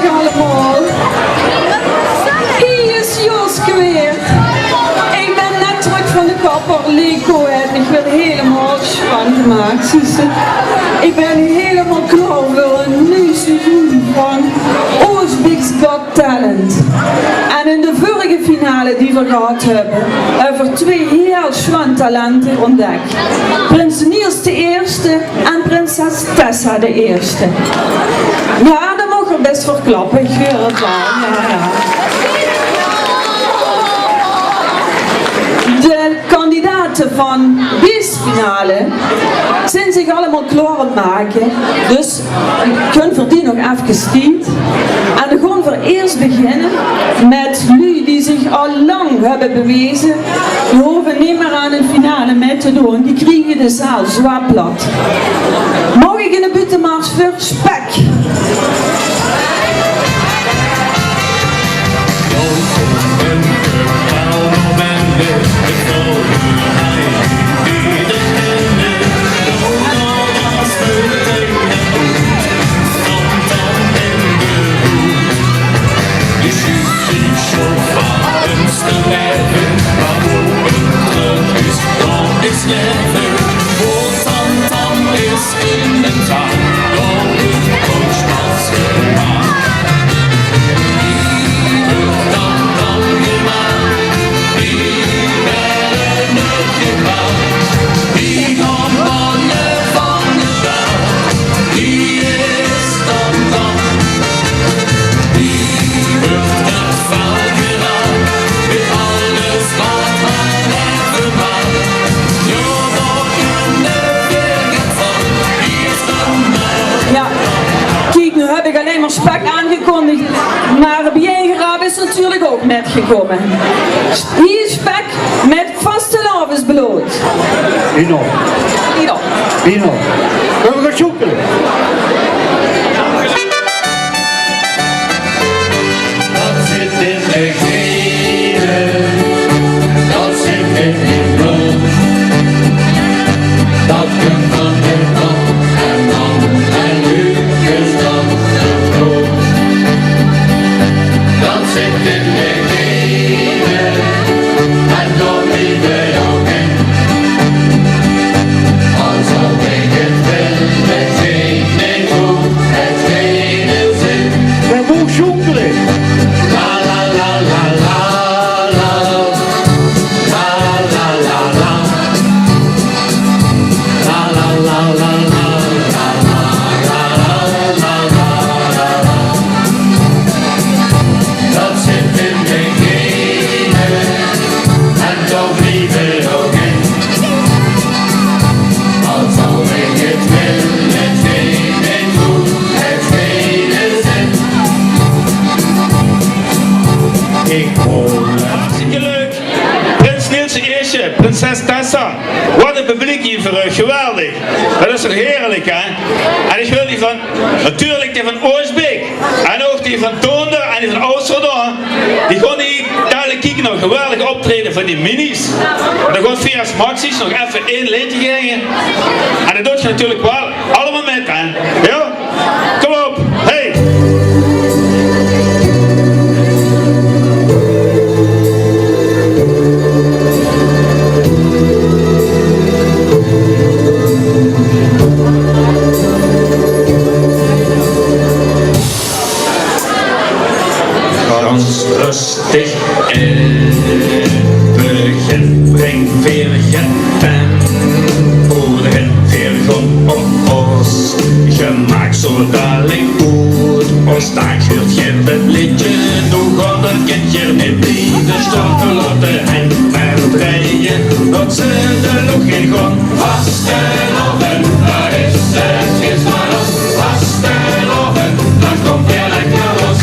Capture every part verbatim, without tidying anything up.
Allemaol. Hie is Joske weer. Ich bön net trök van de kapper, Leco, en ich waer hielemaol sjoon gemaak, zuus se. Ich bön hielemaol klaor veur ein nuuj seizoen van Oostbeeks Got Talent. En in de vörige finale die v'r gehad höbbe, höbbe v'r twee hiel sjoon talente ontdek. Prins Niels de Eerste en prinses Tessa de Eerste. Jao, det maag ich bès verklappe, ich huur 't waal. Jao, jao. De kandidate van dees finale zeen zich allemaol klaor aan 't make. Dus kónne v'r die nog efkes tied. En dan gaon v'r eers beginne mit luuj die zich al lang höbbe beweze. Die hove neet mieë aan ein finale mit te doon. Die kriege de zaal zwaor plat. Maag ich ein buuttemarsj veur Spek? Jao, kiek, noe höb ich allein mer Spek aangekondig, mer Bien Geraap is natuurlik ouch mitgekómme. Hie is Spek mit Vastelaovesblood. Bino. Bino. Bino. V'r gaon sjoekele. Det zit in de gene, det zit in 't blood. Det kump van de pap en mam en Luc is det 't brood. Det zit in de gene en det blief d'r ouch in. Al zów ich 't wille, 't geit neet good, 't geit neet zin. V'r mótte sjoekele. La, la, la, la, la, la. La, la, la, la. La, la, la, la, la. Det zit in de gene en det blief d'r ouch in. Al zów ich 't wille, 't geit neet good, 't geit neet zin. Ich hoor. Hartstikke leuk. Prins Niels de Eerste, prinses Tessa. Wat ein publiek hie veur uch, geweldig. Det is toch heerlik, hè? En ich wil die van, natuurlik die van Oostbeek. En ouch die van Toonder en die van Oosterdam. Die gaon hie dalik kieke nao ein geweldig optraeje van die Minis. En dan gaon v'r via Maxis nog effe ein leedje zinge. En det doot geer natuurlik waal allemaol mit, hè? Jao? Kóm op, hey! Gans rustig in 't begin, bring veer get tempo d'rin. Veer gaon op ós gemaak zo dalik oet. Ós taak huurt geer 't leedje, noe gaon v'r 't kindje neet blieve staon. Veer laote hen mer drejje, det ze de loch in gaon. Vastelaovend, det is 't fees van ós. Vastelaovend, dan kómme veer lekker los.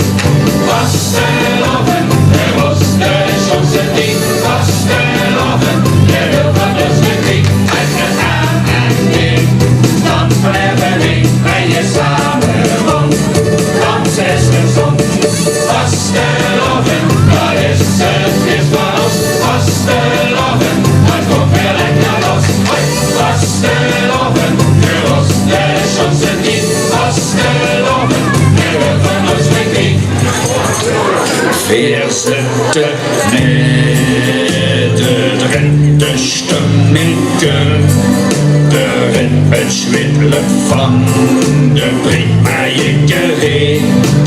Vastelaovend, det is de sjoonste tied. Vastelaovend, det is van ós de tied. En de A N G, dan blieve veer hie same rond. Dans is gezónd. Vastelaovend, det is 't fees van ós. Vastelaovend, dan kómme veer lekker los. Hoi, vastelaovend, veur ós de sjoonste tied. Vastelaovend, det is van ós de tied. Veer zitte mèt 't rentestömmingke d'rin, 't zweet löp van de brie. Meh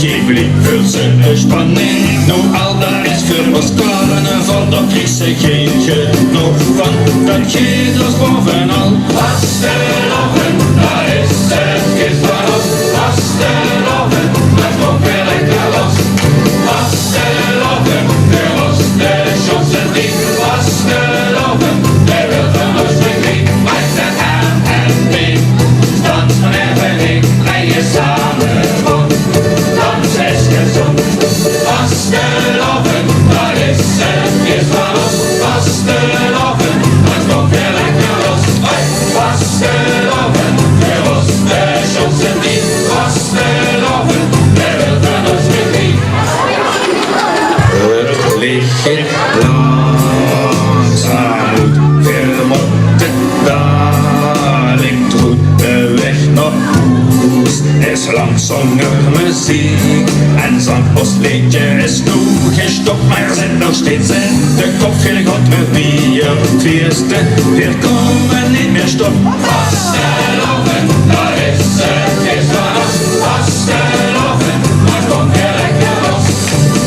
kin blieve in spanning, noe al dao is veur ós carnaval, dao kriege ze gein genóg van. Dat geit ós bovenal. Vastelaovend, dat is 't, is van ós. Vastelaovend, dat kump weer lekker los. Vastelaovend, veur ós de sjoonste tied. Vastelaovend, de wereld van ós begriep. Maak 't aan en mee. Dans van ervaring, breng je samen rond. Dans is gezond. Vastelaovend, dat is 't, is van ós. Vastelaovend, dat kump weer lekker los. Hoi! Vastelaovend, veur ós de sjoonste tied. Vastelaovend, de wereld van ós begriep. 't Leedje langzaam oet, veer mótte dalik troet. De weg nao hoes is lang zónger meziek en zang. Ós leedje is noe gestop, meh zit nog steeds in de kop. Geit good, weer bie 't fieëste, veer kómme neet mie stop. Vastelaovend, dat is 't, is van ós. Vastelaovend, dat kump weer lekker los.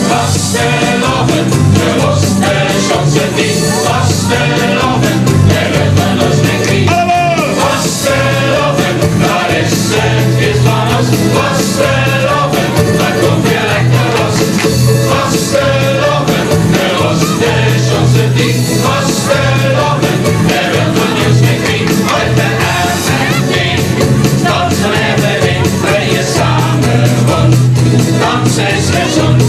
Vastelaovend, veur ós de sjoonste tied. Vastelaovend, de wereld van ós begriep. Allemaol! Vastelaovend, dat is 't, is van ós. Vastelaovend, dat kump weer lekker los. Vastelaovend, veur ós de sjoonste tied. Vastelaovend, de wereld van ós begriep. Hoi, de M N G. Dans van ervaring, breng je samen rond. Dans is gezond.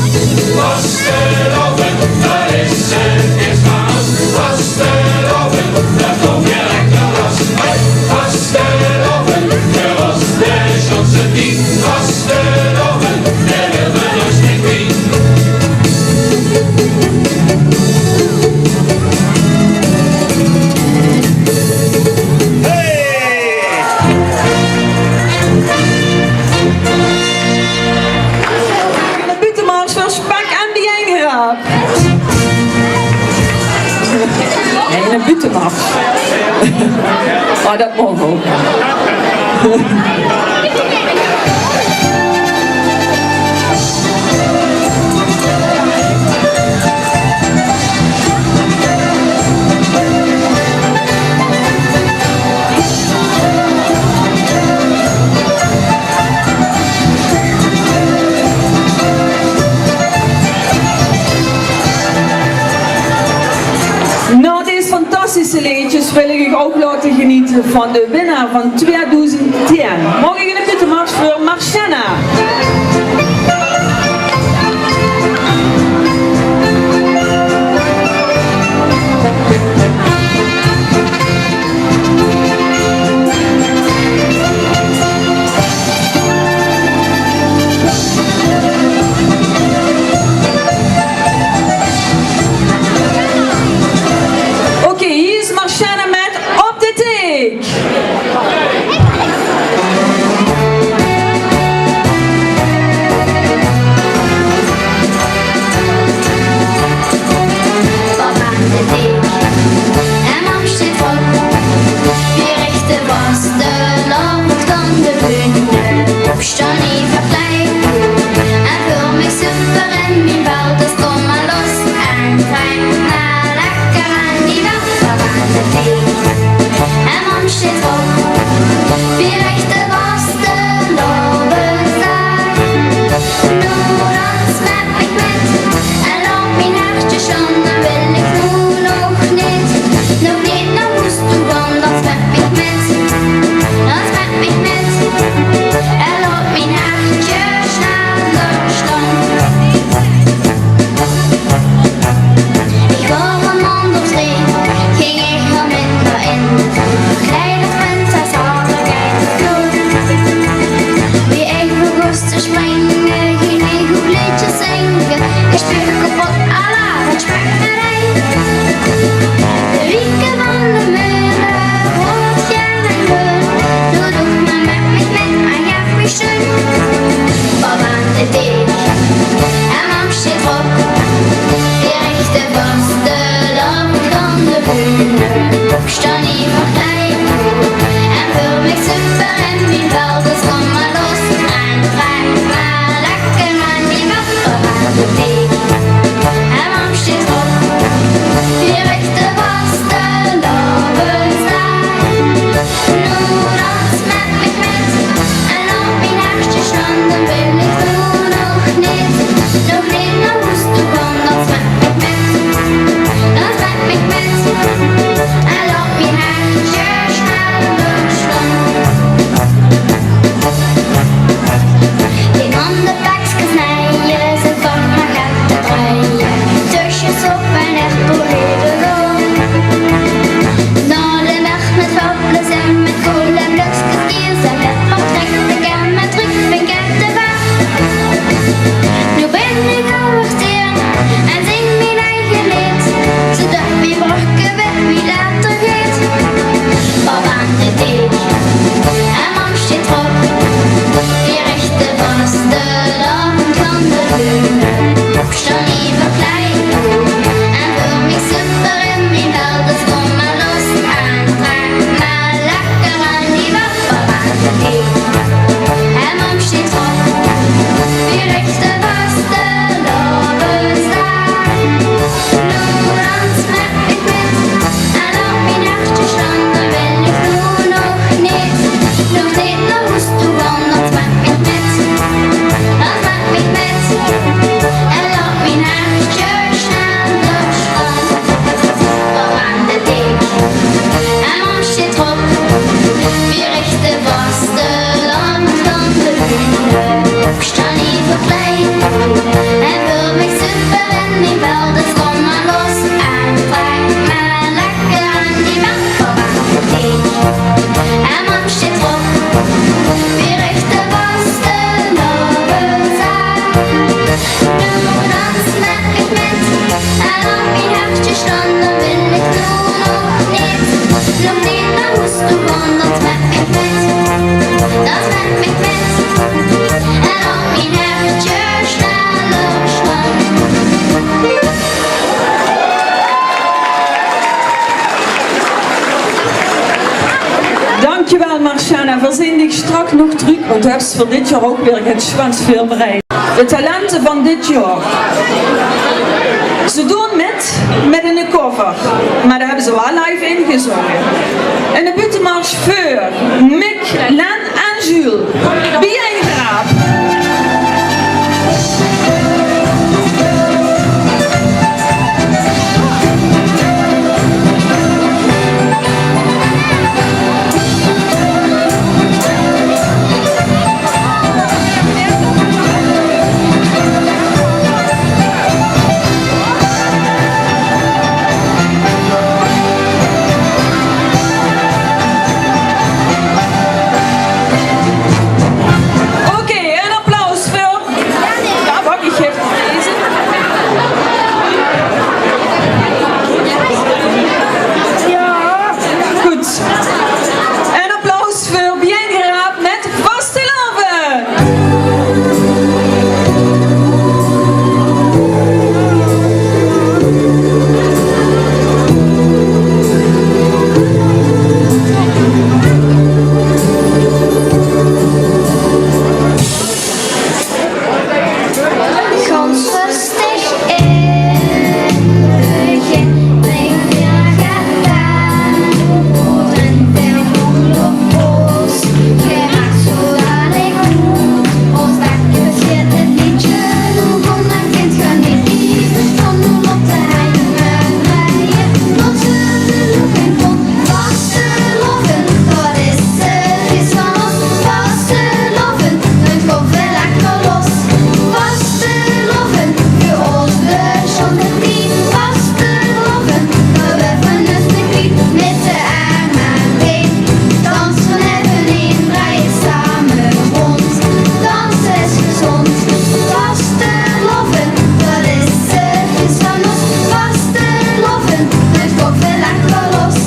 Vastelaovend, dat is 't, is van ós. Vastelaovend, dat kump weer lekker los. Hoi! Vastelaovend, veur ós de sjoonste tied. Vastelaovend, de wereld van ós begriep. Hey! De buuttemars veur Spek en Bijein. Nein, 'ne buuttemars. Meh dat maag ouch. Nao dees fantastische leedjes wil ich uch ouch laote geniete van de winnaar van twiedoezend tieën. Maag ich 'ne buuttemars veur Marciana? Oké, hie is Marciana mèt Op de Teek. Pak nog truuk, want we höbbe veur dit jaor ouch weer get sjoens veurbereid. De talente van dit jaor. Ze doon mit mit 'ne cover, mer dao höbbe ze waal live ingezónge. En de buuttemars veur Mick, Len en Jules. Bie-ein geraap. Oké, ein applaus veur. Dao pak ich effe deze. Jao, good. Ein applaus veur Bie-ein geraap mit Vastelaovend. Gans rustig in 't begin, breng veer gedaan. Oren veer vol op os, geraak zo dadelik good. Os dat gezit 't liedje, noe kóns te geniete van de Lotte Hein. Vastelaovend, dat is, eh, get van os. Vastelaovend, 't geit weer lekker los. Vastelaovend, veur os de sjoonste tied. Vastelaovend, dat veer van us neet kwiet. Mit de erm en been, danse veer effe in, drejje same rónd. Danse is gezónd. Vastelaovend, dat is, eh, get van os. Vastelaovend, 't geit weer lekker los.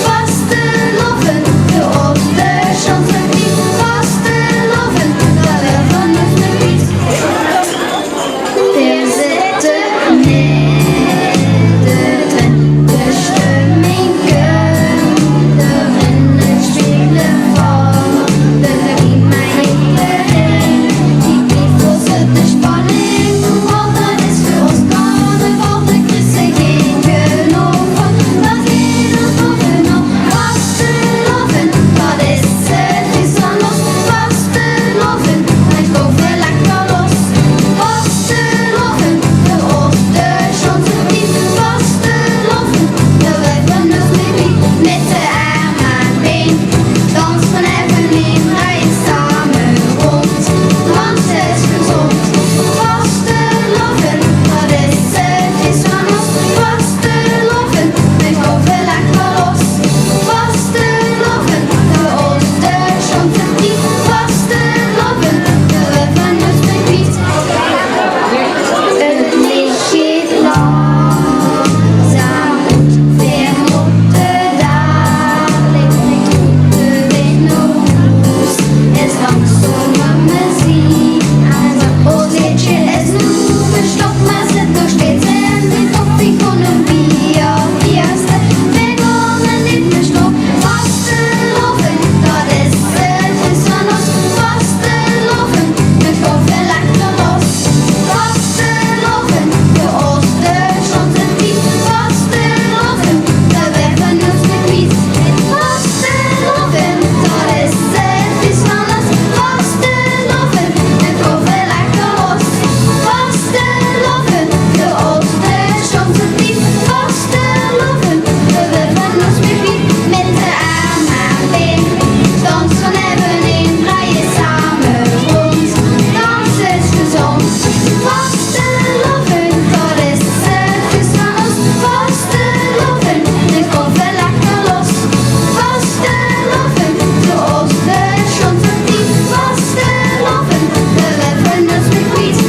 Vastelaovend, veur os de sjoonste tied. Vastelaovend, dat veer van us neet kwiet. Veer zitte middendrin, de stemming kump d'rin, 't spele van de riem en ederein die kievelt de spanning, want dat is veur os carnaval. Vastelaovend, dat is, eh, get van os. Vastelaovend, 't geit weer lekker los. Vastelaovend, veur os de sjoonste tied. Vastelaovend, dat veer van us neet kwiet. Mit de erm en been, danse veer effe in, drejje same rónd. Danse is gezónd. Vastelaovend, dat is, eh, get van os. Vastelaovend, 't geit weer lekker los. Vastelaovend, veur os de sjoonste tied. Vastelaovend, dat veer van us neet kwiet. 't Liech geit langzaam oet, veer mótte dadelik trök, de wind noe is lang zónger meziek. En os leedje is noe gestop, mer zit nog steeds in de kop. Veer kónne bie, bie, veer kónne neet mie stop. Vastelaovend, dat is, eh, get van os. Vastelaovend, 't geit weer lekker los. Vastelaovend, veur os de sjoonste tied. Vastelaovend, dat veer van us neet kwiet. Vastelaovend, dat is, eh, get van os. Vastelaovend, 't geit weer lekker los. Vastelaovend, veur os de sjoonste tied. Vastelaovend, dat veer van us neet kwiet. Mit de erm en been, danse veer effe in, drejje same rónd. Danse is gezónd. Vastelaovend, dat is, eh, get van os. Vastelaovend, 't geit weer lekker los. Vastelaovend, veur os de sjoonste tied. Vastelaovend, dat veer van us neet kwiet.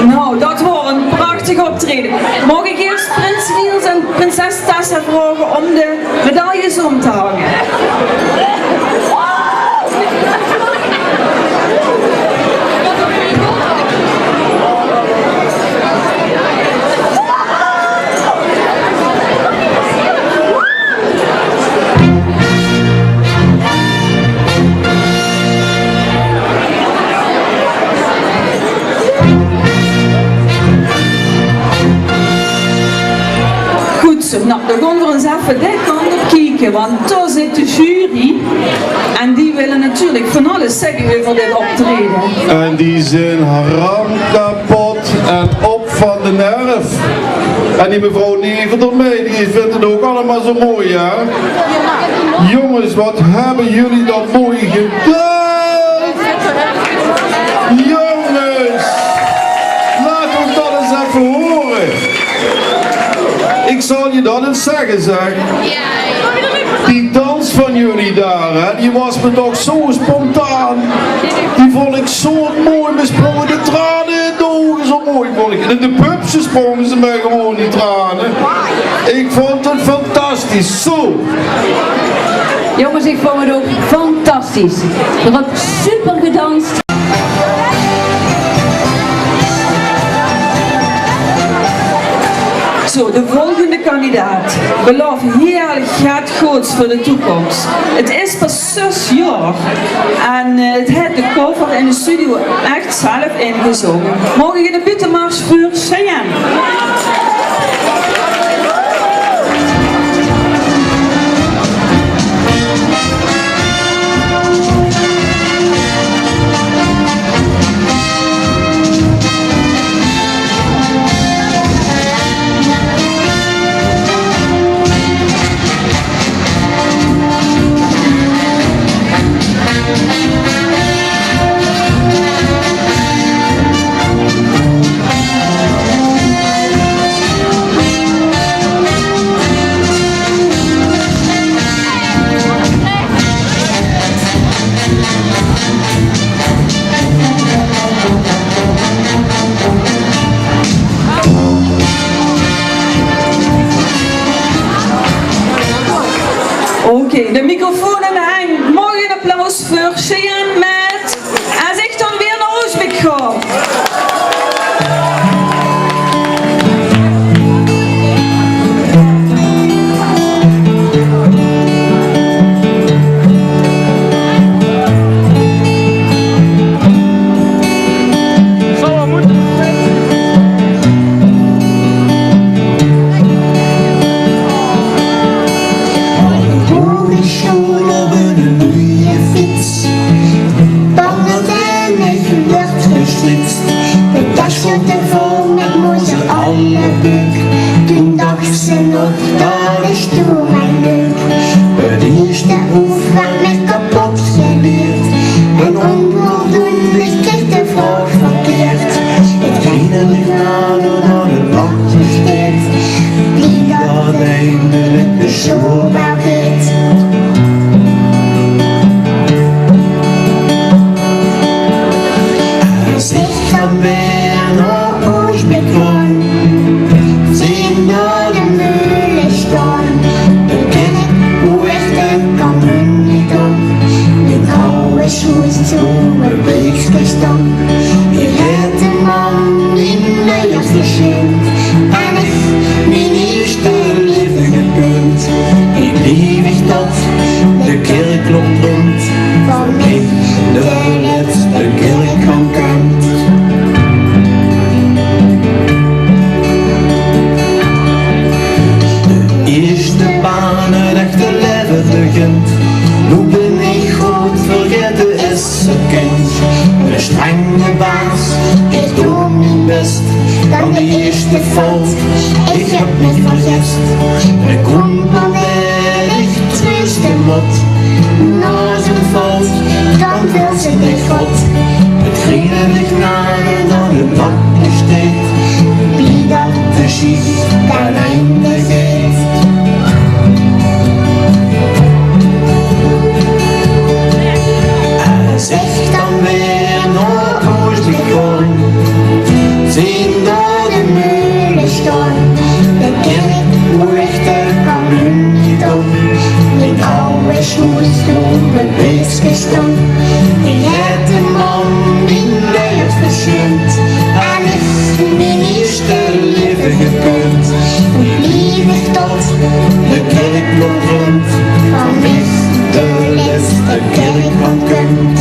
Nou, dat waor ein prachtig optraeje. Maag ich ieërs prins Niels en prinses Tessa vraoge óm de medailles óm te hange? Want dao zit de jury en die wille natuurlik van alles zègke euver dit optraeje. En die zeen ramkapot en op van de nerf. En die mevrouw neven d'r mei, die vindj 't ouch allemaol zoe mooi, hè? Jónges, wat höbbe geer dat mooi gedaon? Jónges, laot ós dat ins effe hure. Ich zal dich dat ins zègke, zèk. Die dans van geer dao, hè, die waas mich toch zoe spontaan. Die vónj ich zoe mooi, mich sprónge de trane in de ouge, zoe mooi vónj ich. En de pupsjes sprónge ze mich gewoen, die trane. Ich vónj 't fantastisch, zoe. Jónges, ich vónj 't ouch fantastisch. Geer höb super gedans. Zoe, de volgende kandidaat. Belaof hieël get goods veur de toekóms. 't Is pas zès jaor en, eh, 't haet de cover in de studio ech zelf ingezónge. Maog ich 'ne buuttemars veur Cheyenne? Oké, de microfoon in de henj. Maog ich 'n applaus veur Cheyenne mit Es ich dan weer nao Oosjbeek gaon? Hogesjool op 'n dure fiets. Pangerden en gebeurd geslietst. De tas zit vol mit moze, alle buk. Toen dach ze nog, dat is toch mien leuk. 't Ierste hoofwerk mit kapot geleerd. En onvoldoende kreeg de vraog verkeerd. 't Griene lik nader dan 't bak besteed. Blie dat eindelik de sjool waal geit. Es ich dan weer nao Oosjbeek gaon, zeen dao de meule staon. De kirk, boe ech de kanon neet op. Mien awwers moste toen e bietje stan. Dao haet de man die mei haet versjund. En ich mien ierste leef gekund. Wie blief ich tot de kirkklok luid. Van mich de lètste kirk van Kunt. De ierste bane, ech de lève begint. Noe bin ich good vergaete es e kind. Eine strenge baas, ich doon mien bès. Dan de ierste fout, ich höb mich vergis. De kómpel wae ich treuste mót. Nao zoe'n fout, dan veult ze dich rot. 't Griene lik nader dan 't bak besteed. Blie dat de sjiet ten einde geit. Es ich dan weer nao Oosjbeek gaon, zeen dao de meule staon. De kirk, boe ech de kanon neet op. Mien awwers moste toen e bietje stan. Dao haet de man die mei haet versjund. En ich mien ierste leef gekund. Wie blief ich tot de kirkklok luid. Van mich de lètste kirk van Kunt.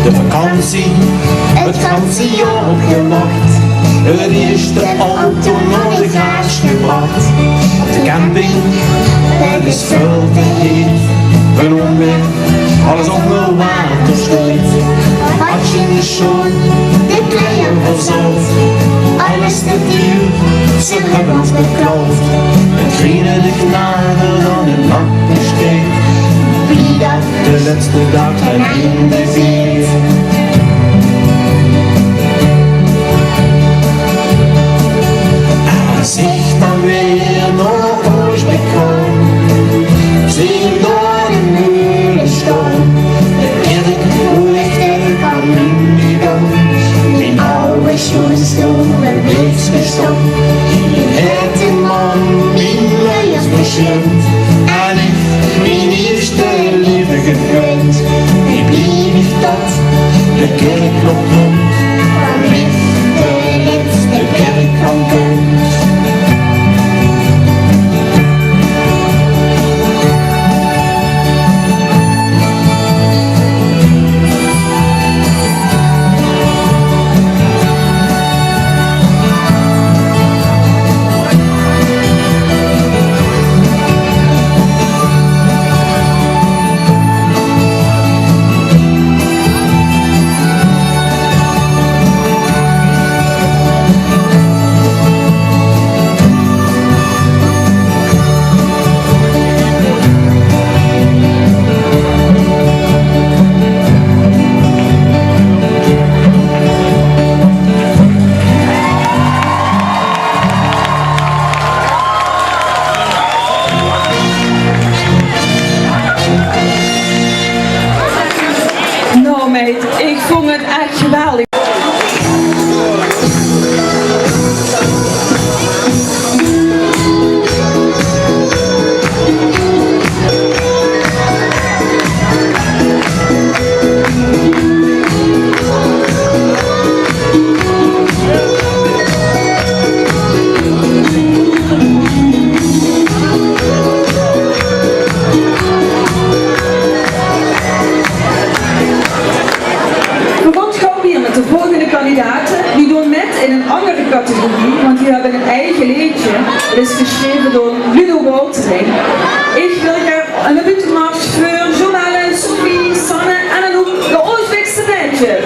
De vakantie, 't ganse jaor opgemaak. Höbbe ze de auto nao de garage gebrach. De camping, 't is väöl te heet. Ein ómweg, alles ónger water sjteet. Wat zien de sjoon, de kleier verzaold. Alles te duur, ze höbbe ós beklaold. Veer kriege de genade dan in nacht besteed. Wie dat de lètste daag ten einde geit. Es ich dan weer nao Oosbeek gaon, zeen ich dao de meule staon. De kèrk, wo ich de communie doon. Mien aw sjoon stoel, 't weekske stoon. Haet de man mien luiers besjemd. En ich mien ierste leef gegund. Wie blief ich dat de kèrkklok rónd, mit de lètste kèrkklank. Nou, meid, ich vónj 't ech geweldig. Veer gaon gauw wiejer mit de volgende kandidaat. Die doon mit in ein anger categorie, want die höbbe ein eige leedje. Dat is gesjreve door Ludo Woltering. Ich wil gaer ein buuttemarsj veur Joëlle, Sophie, Sanne en Anouk, de Oosbeekse Meidjes.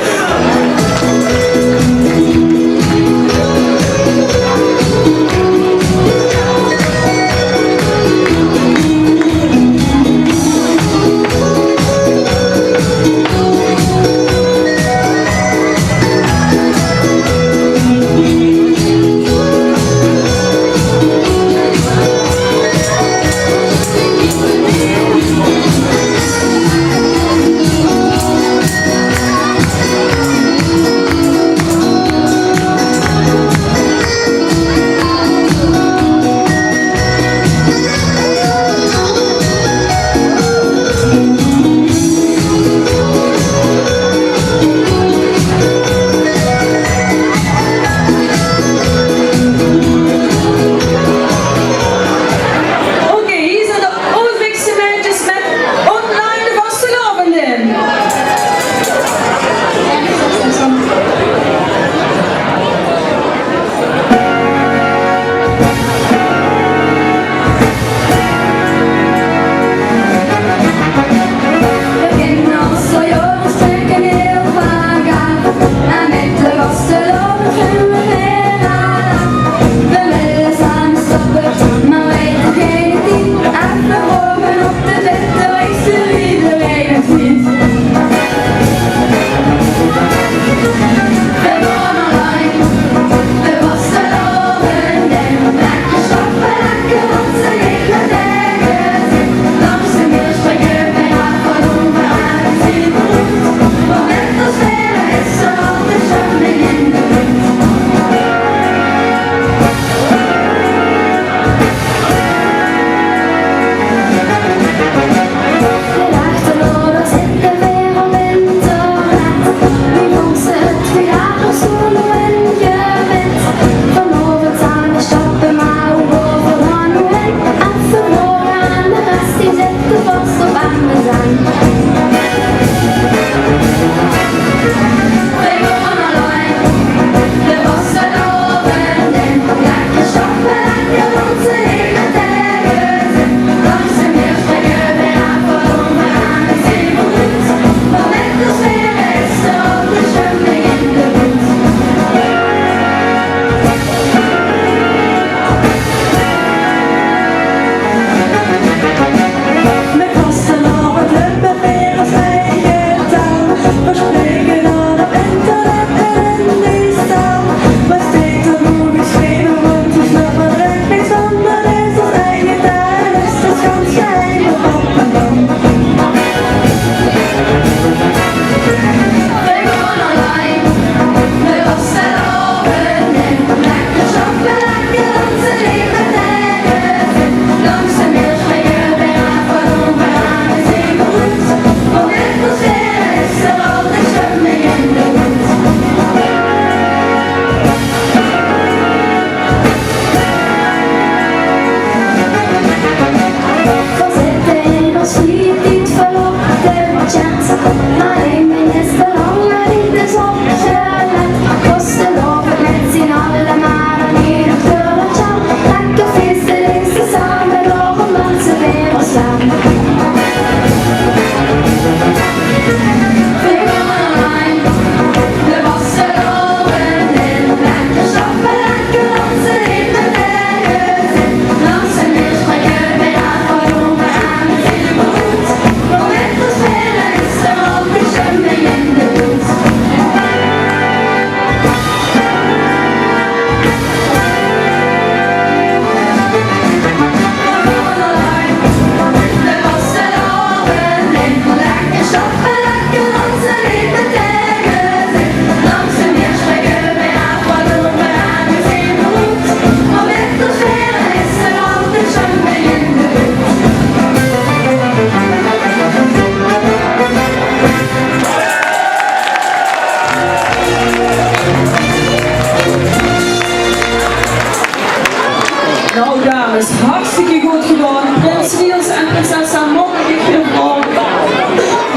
Good gedaon. Prins Niels en prinses Sam, moge ich uch vraoge?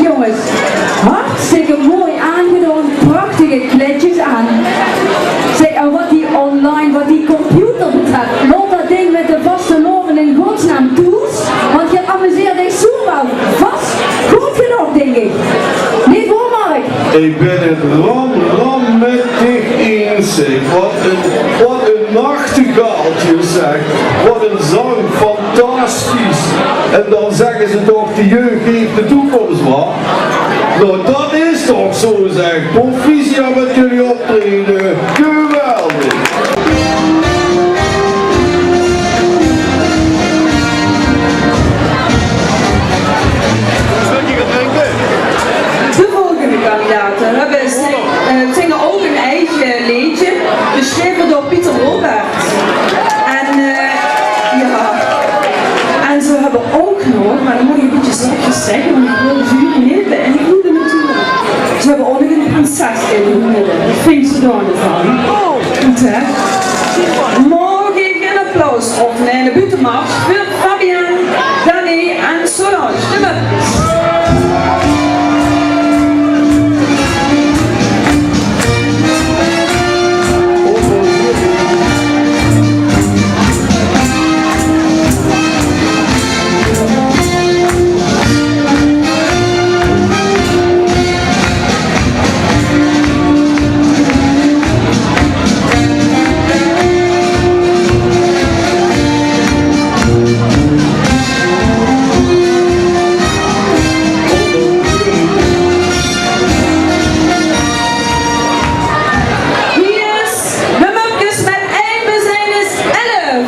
Jónges, hartstikke mooi aangedaon, prachtige kleidjes aan. Zeg, en wat die online, wat die computer betreft, laot dat ding mit de vastelaovend in godsnaam thoes, want geer amuseert uch zo waal vas good genóg, dink ich. Neet waor, Mark? Ich bin 't ram, ram mit dich eins, zeg. Wat ein, wat ein nachtegaaltje, zeg. Wat ein zang, fantastisch. En dan zègke ze toch, de jeug haet de toekoms, wa? Nou, dat is toch zo, zeg. Proficiat mit jullie optreden. Geweldig. De volgende kandidaten höbbe, eh, zinge ouch ein eige leedje, besjreve door Pieter Wolbert. En, eh, jao, en ze höbbe ouch nog, mer dat mót ich ein bietje zachjes zègke, want ich wil ze neet beïnvloede natuurlik. Ze höbbe ouch nog ein prinses in de midde. Wat vinjs se dao noe van? Good, hè? Maag ich ein applaus of ein buuttemarsj veur Fabienne, Dani en Solange? De Muppkes. Hie is de Muppkes mit ein bezin is elf.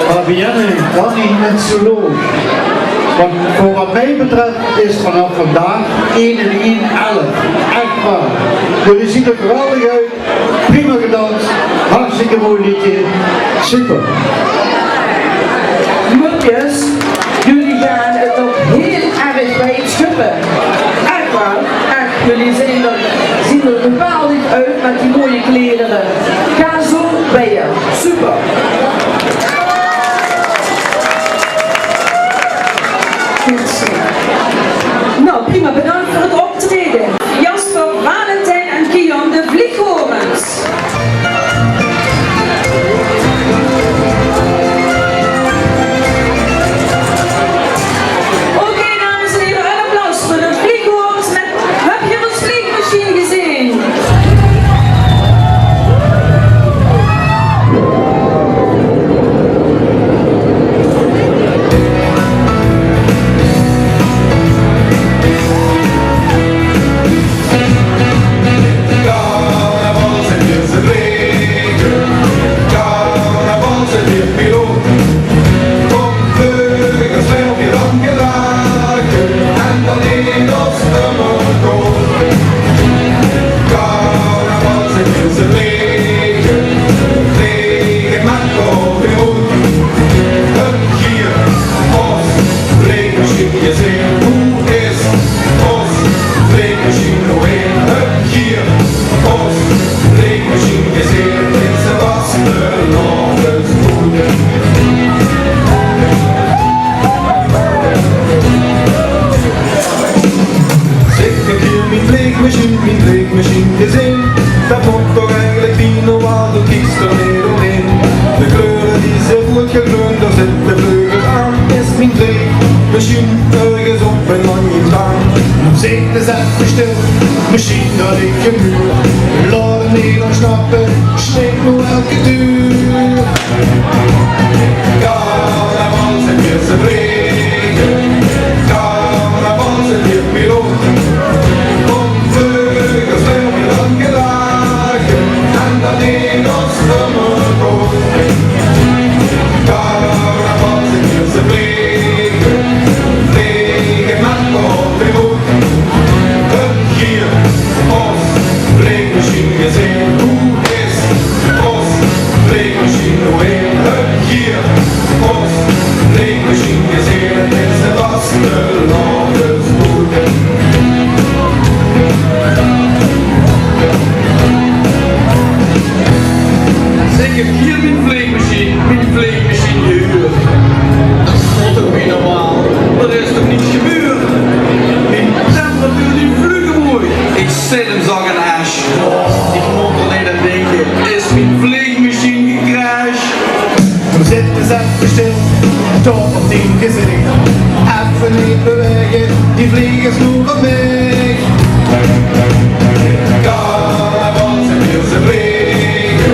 Fabienne, Dani en Solange. Want veur wat mich betröf is vanaaf vandaag ein en ein elf. Ech waor. Geer zeet d'r geweldig oet. Prima gedans. Hartstikke mooi leedje. Super. Jus, jullie gaon 't nog hiel erg wied sjöppe. Ech waor, ech, jullie zeen d'r, zien d'r geweldig oet mit die mooie kledere. Gaon zoe wijer. Super. Good zoe. Noe, prima. Bedank veur 't optraeje. Jasper, Valentijn en Kian, de Vlieghorens. Oké, dames en heren, een applaus voor de Vlieghorens met Höb geer ós vleegmesjien gezeen? Carnaval zeen veer ze vlege, carnaval zeen veer piloot. Kom, vleugels, vleug veer dan gelache en dan neet ós ummer dood. Carnaval zeen veer ze vlege, vlege mit kop in roet. Höb geer ós vleegmesjien gezeen? Boe is ós vleegmesjien noe heen? Höb geer ós vleegmesjien gezeen? Is ze vastelaovesboet? Zèk, höb geer mien vleegmesjien, mien vleegmesjien gezeen? Dat mót toch eigelik bie noe waal, doe kieks d'r neet ómheen. De kleure die ze roed gekleurd, dao zitte vleugels aan. Is mien vleegmesjien örges op ein landjebaan? Noe zit ins effe stil, mesjien dat ich 'm huur. Laot 'm neet óntsnappe, sjrik noe elke duur. Carnaval zeen veer ze vlege, carnaval zeen veer piloot. Kom, vleugels, vleug veer dan gelache en dan neet ós ummer dood. Carnaval zeen veer ze vlege, vlege mit kop in roet. Höb geer ós vleegmesjien gezeen? Boe is ós vleegmesjien noe heen? Höb geer ós vleegmesjien gezeen? 't Is ze vastelaovesboet. Zèk, höb geer mien vleegmesjien, mien vleegmesjien gehuurd? Dat mót toch bie noe waal, d'r is toch niks gebeurd? Mien temperatuur die vlug ómhoeg. Ich zit 'm zak in ash. Ich mót d'r neet aan dinke, is mien vleegmesjien gecrashed? Zit ins effe stil, toch op dien gezich. Effe neet bewaege, die vleeg is noe van mich. Carnaval zeen veer ze vlege,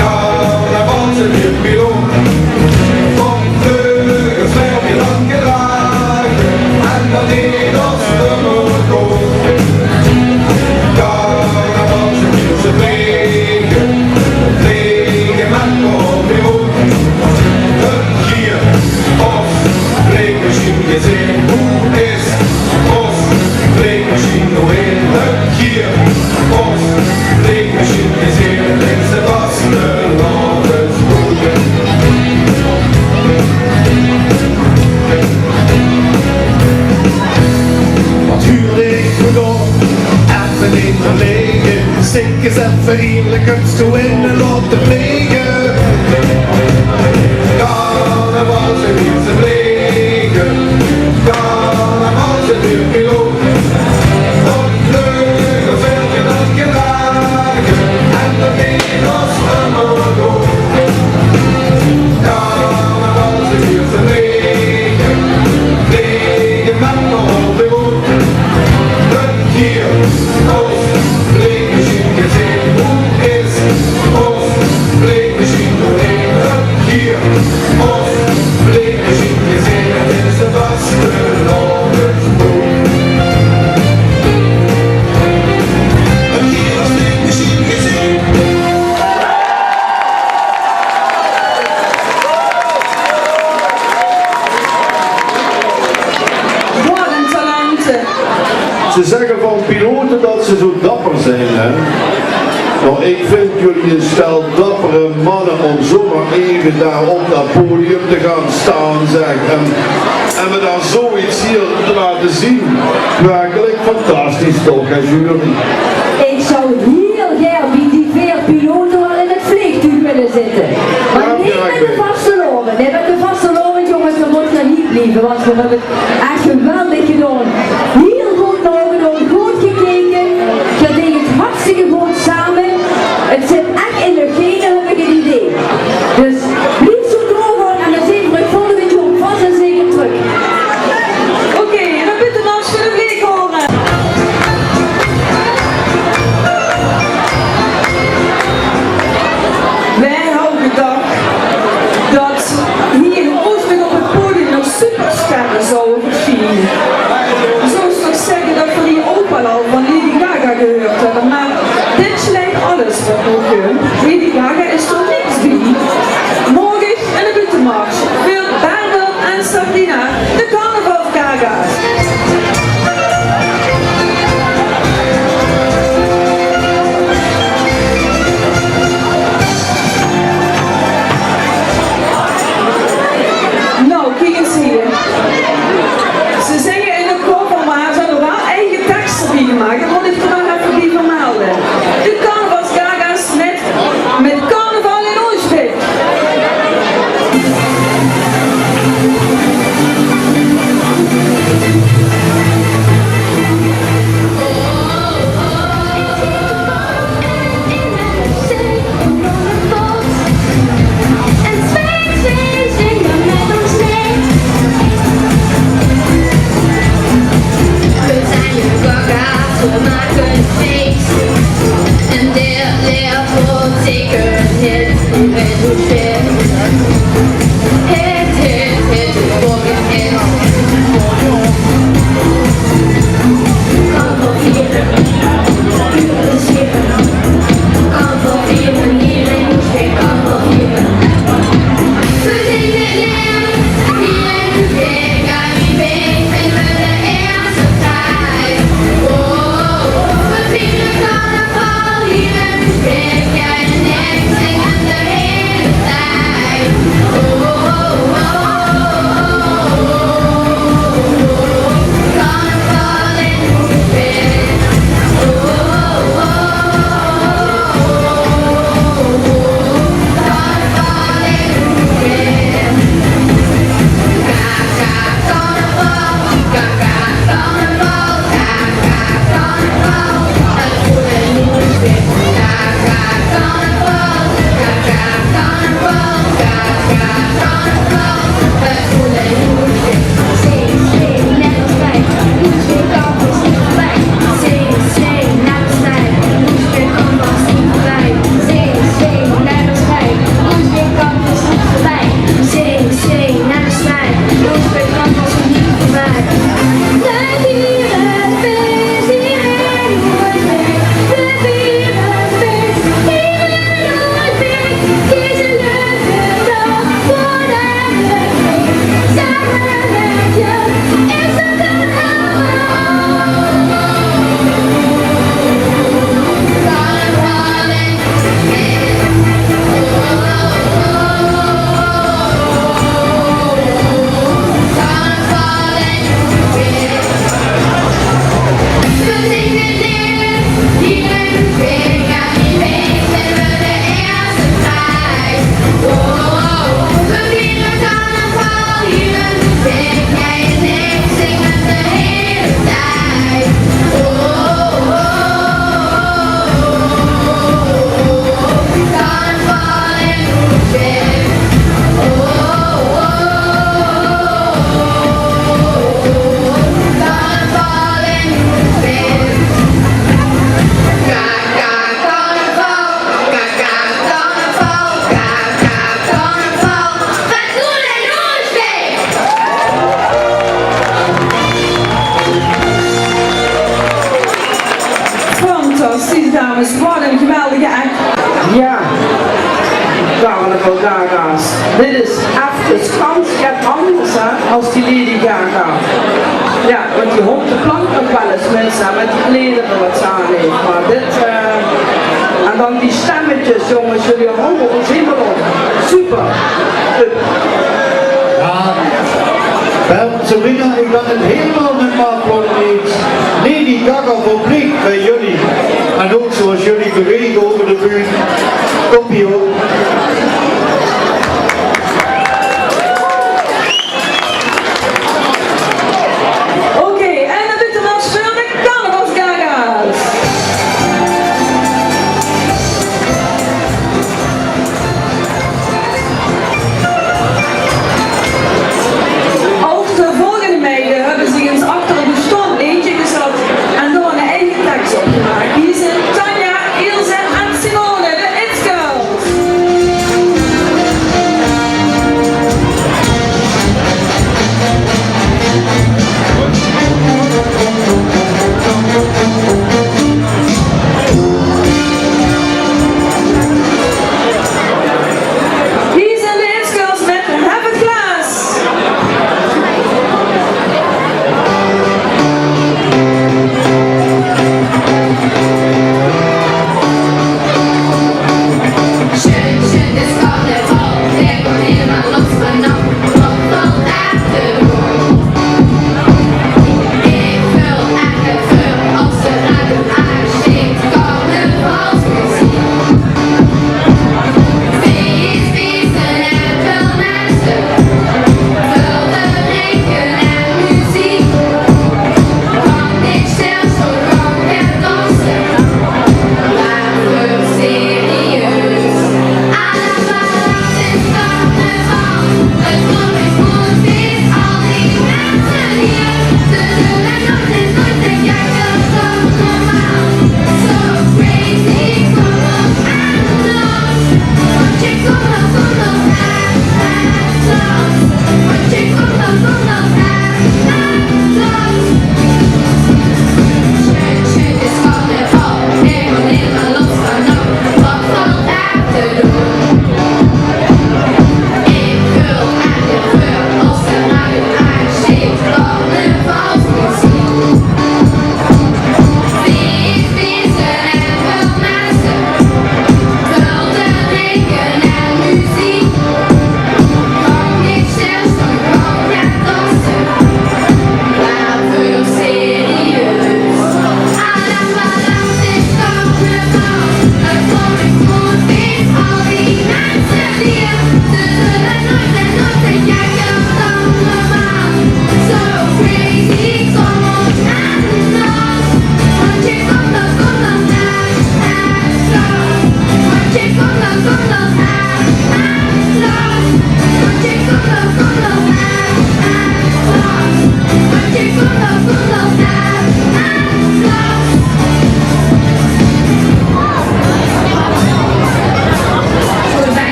carnaval zeen veer piloot. Van vleugels vleug veer dan gelache en dan neet ós ummer dood. Carnaval zeen veer ze vlege, vlege mit kop in roet. Höb geer ós vleegmesjien gezeen? Boe is ós vleegmesjien noe heen? Höb geer ós vleegmesjien gezeen? 't Is ze vastelaovesboet. Wat huurd ich noe toch? Effe neet verlege, zèk ins effe ierlik, höbs doe in laote vlege? Carnaval zeen veer ze vlege, carnaval zeen veer piloot. Op vleugels vleug veer dan gelache en dan neet ós ummer dood. Carnaval zeen veer ze vlege, vlege mit kop in roet. Höb geer ós vleegmesjien gezeen? Boe is ós vleegmesjien noe heen? Höb geer ós vleegmesjien gezeen? 't Is ze vastelaovesboet. Höb geer ós vleegmesjien gezeen? Wat ein talente. Ze zègke van pilote dat ze zoe dapper zeen, hè? Mer ich vinj uch ein stel dappere manne óm zomaar effe dao op det podium te gaon staon, zeg. En, en mich dao zoiets hie te laote zeen. Werkelik fantastisch toch, hè, Jury? Ich zou hiel gaer bie die veer pilote waal in het vleegtuug wille zitte. Mer neet mit de vastelaovend. Nae, mit de vastelaovend, jónges, dan mót geer hie blieve, want veer höbbe het ech geweldig gedaon. Hiel good naogedaon, good gekeke. Geer deejt het hartstikke good same. Het zit ech in de gene, höb ich het idee. Dus blief zo doorgaon en dan zeen veer uch volgend jaor vas en zeker trök. Oké, en dan bitte nog veur de vleeghoorn. Veer hawwe gedach det hie in Oosblik op het podium nog supersterre zouwe versjiene. Zouws toch zègke det veer hie ouch waal al van Lady Gaga gehuurd höbbe, mer dit sjleit alles waat nog kump. Lady Gaga is d'r niks bie. Morge in de buuttemars veur Bernard en Sabrina, de carnavalsgaga's. Nou, kiek ens hie. Ze zinge in de cover, mer ze höbbe waal eige teks d'rbie gemaak. Det mót ich d'r nog effe bie vermelde. De carnavalsgaga's mit, mit carnaval in Oosblik. We zijn de gaga's, we maken feest. En dit leert ons zeker niet. Het hoeft weer. Het, het, het, het wordt een hit. Kan wel vieren, pure plezier. Kan wel vieren, hier in Oesbeek, kan wel vieren. We zingen het leer, hier in Oesbeek. Fantastisch, dames. Wat ein geweldige act. Jao, carnavalsgaga's. Dit is efkes gans get angers, hè, es die Lady Gaga. Jao, want die hop de plank nog waal ens mis, hè, mit die kleier waat ze aan haet. Mer dit, eh, En dan die stemmetjes, jongens, jullie houden ons helemaal op. Super. Super. Ja, Bert, ze winnen, ik kan het helemaal met Mark niet. Lady Gaga voor Bleek bij jullie. En ook zoals jullie bewegen over de bühne. Komt ie op. Oké, en dan doet de marsj veur de carnavalsgaga's. Ook de volgende meiden hebben zich eens achter een bestand eentje gezet en daar een eigen tekst op gemaakt. Hier zijn Tanja, Ilse en Simone, de It Girls. Hier zijn de It Girls met Hef 't Glaas.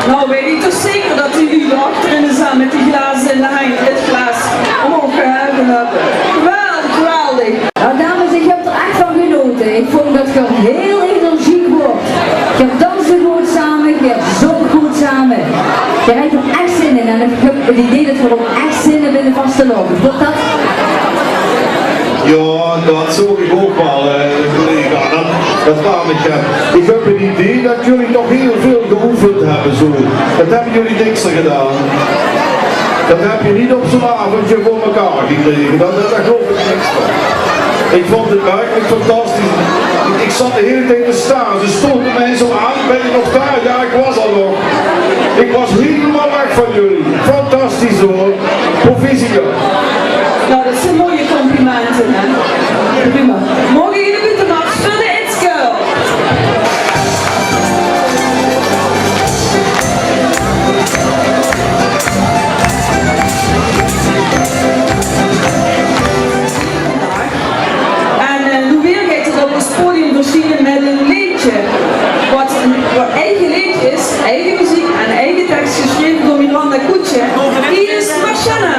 Nou, weet ik toch zeker dat die lui achterin de zaal met die glazen in de hand het glaas omhoog geheven hebben. Geweldig, geweldig. Nou, dames, ik heb er echt van genoten. Ik vond dat je heel energiek wordt. Je danste goed samen, je zong goed samen. Je hebt er echt zin in en ik heb het idee dat je er ook echt zin hebt in de vastelaovend. Klopt dat? Ja, dat zoog ik ook wel, eh, collega. Dat Dat laat ik, eh, ik heb een idee dat jullie toch heel veel geoefend hebben, zo. Dat hebben jullie niks er gedaan. Dat heb je niet op zo'n avondje voor elkaar gekregen. Dat, dat, daar geloof ik niks van. Ik vond het werkelijk fantastisch. Ik, ik zat de hele tijd te staan. Ze stonden mij zo aan: "Ben je nog daar?" Ja, ik was al nog. Ik was helemaal weg van jullie. Fantastisch, hoor. Proficiat. Nou, dat zijn mooie complimenten, hè? Prima. Mogen jullie de mars vullen in Skuil? En, eh, noe weer geit 'r op 't podium versjiene mit e leedje. Wat, wat eige leedje is, eige meziek en eige teks, gesjreve door Miranda Koetje. Hie is Marciana.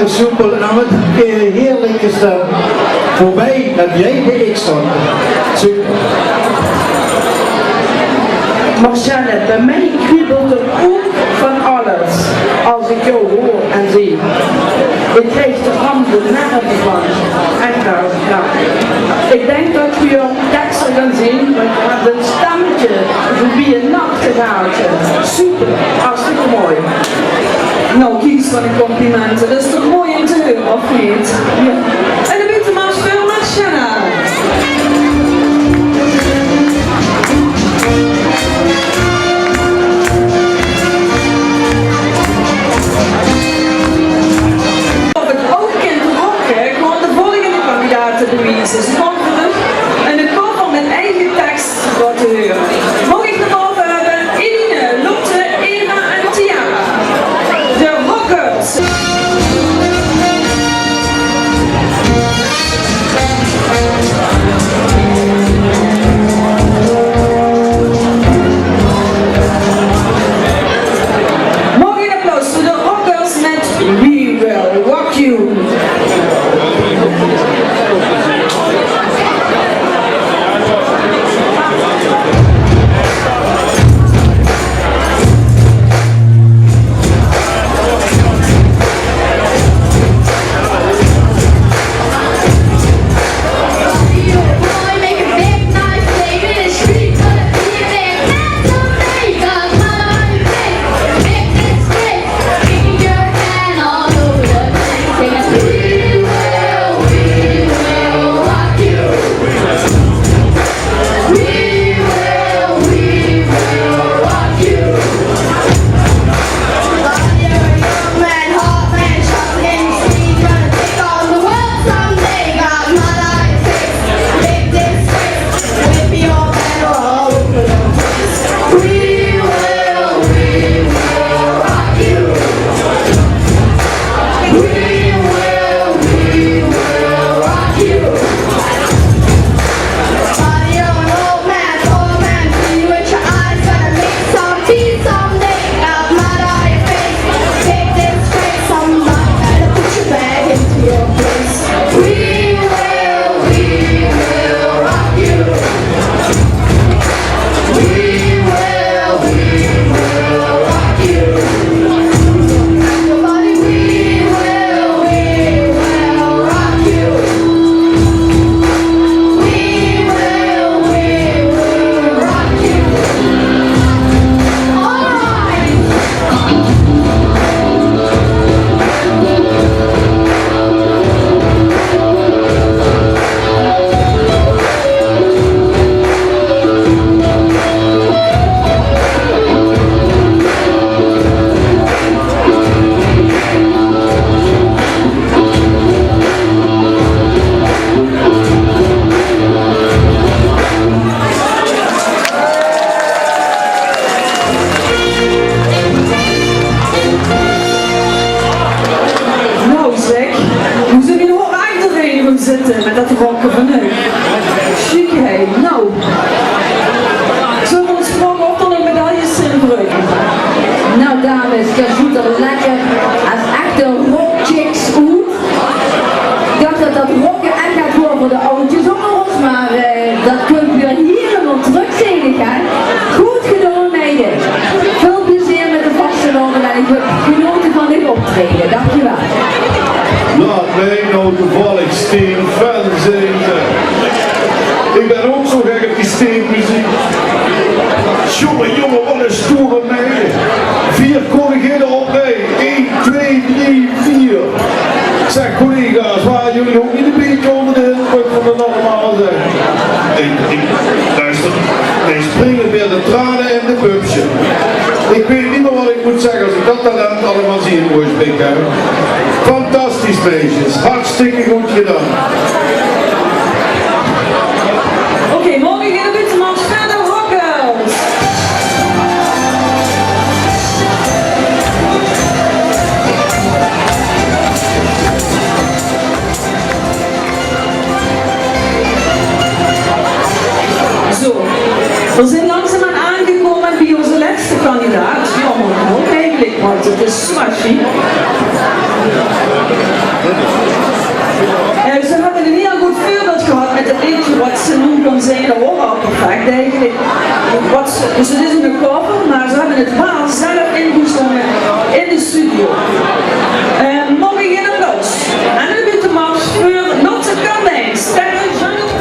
Soepel, en dan mit 'n heerlike stem. Veurbie det jij de ik stond. Super. Marcelle, bie mich kriebelt 't ouk van alles es ich dich huuer en zeen. Ich krieg de kramp de nerve van. Ech waor, jao. Ich dink det v'r hie tekster gaon zeen, want v'r höbbe ein stemmetje veur bie ein nachtegaaltje. Super, hartstikke mooi. Nou, kiek ins waat ein complimente. Det is toch mooi óm te heure, of neet? Jao. En de buuttemars veur Marcella. Of 't ouk kint rocke, gaon de volgende kandidaten bewieze. Ze gaon veur ein cover mit eige teks laote heure. Maag ich de naam höbbe? Eline, Lotte, Eva en Tiara. De Rockers. Maag ich ein applaus veur de Rockers mit We Will Rock You. Nou zeg, wie zeen v'r noe eigelik d'rin gaon zitte mit det rocke van uch? Sjiek, hè? Nou. Zölle v'r ins vraoge of d'r nog medailles zeen veur uch? Nou, dames, geer zuut d'r lekker es echte rockchicks oet. Ich dach det det rocke ech get waor veur de awwtjes ónger ós, mer, eh, det kump weer hielemaol trök, zeen ich, hè. Good gedaon, meide. Väöl plezeer mit de vastelaovend en ich höb genaote van dit optraeje. Dankjewel. Laot mich noe toevallig steenfan zeen, zeg. Ich bön ouch zo gek op die steenmeziek. Jónge, jónge, waat ein stoere meid. Veer corrigeerde op rij. Ein, twee, drie, veer. Zeg, collega's, wore geer ouch neet ein bietje ónger de indrök van det allemaol, zeg? Ich, ich, luister, ich spring weer de tranen in de pupsje. Ich weit neet mieë waat ich mót zègke es ich det talent allemaol zeen, Roosbeek, hè. Fantastisch, meisjes. Hartstikke good gedaon. Oké, maag ich ein bietje mars verder, Rockers? Zo, v'r zeen langzaamaan aangekómme bie ózze lètste kandidaat. Jaomer genóg eigelik, want 't is zoe sjiek. Eh, ze höbbe ein hieël good veurbeeld gehad mit 't leedje wat ze noe kan zinge. Dat waor al perfect eigelik. Wat ze, dus 't is ein cover, mer ze höbbe 't waal zelf ingesjpilde in de studio. Eh, maag ich ein applaus en ein buuttemaat veur Lotte Kandijn, Sterre Jeannot.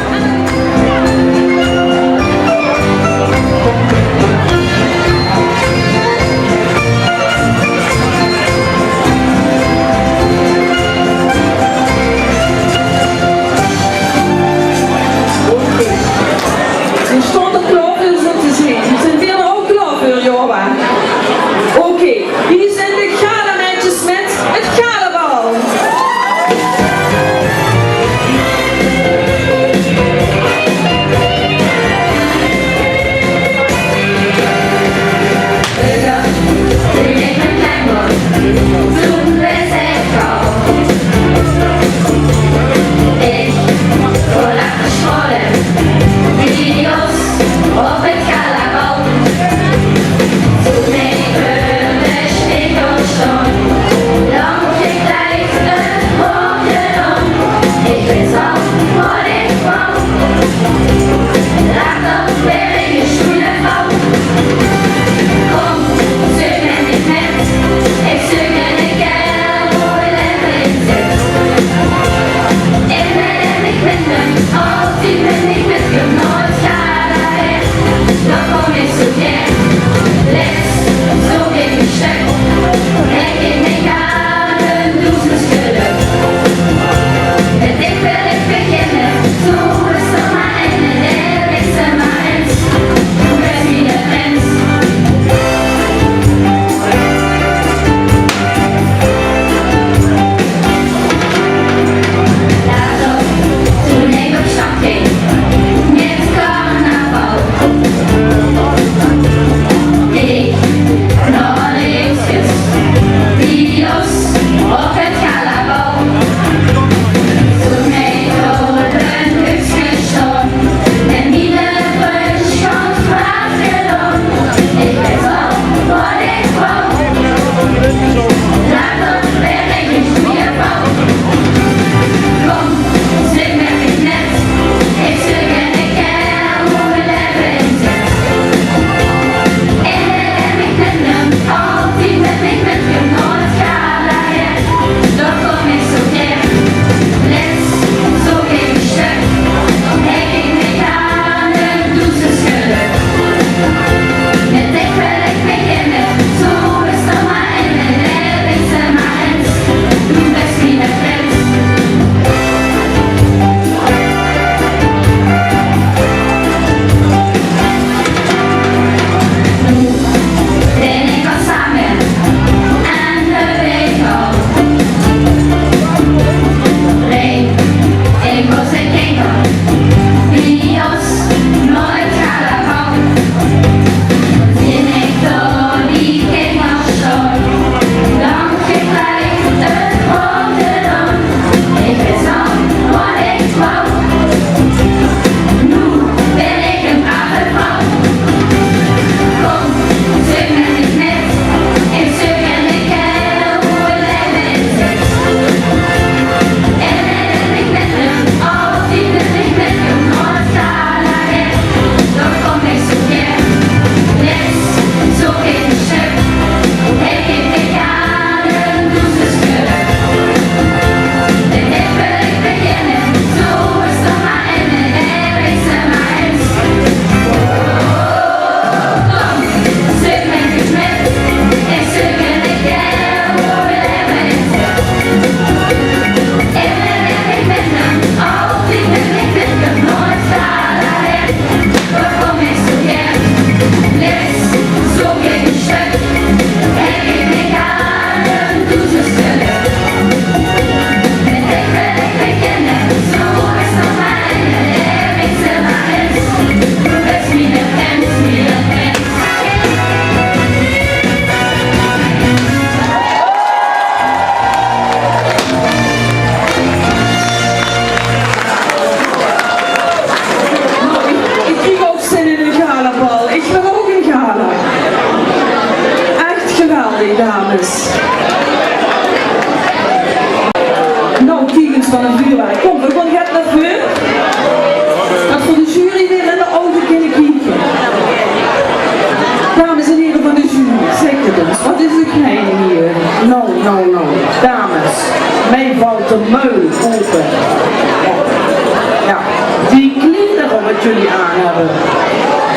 Jullie aan hebben.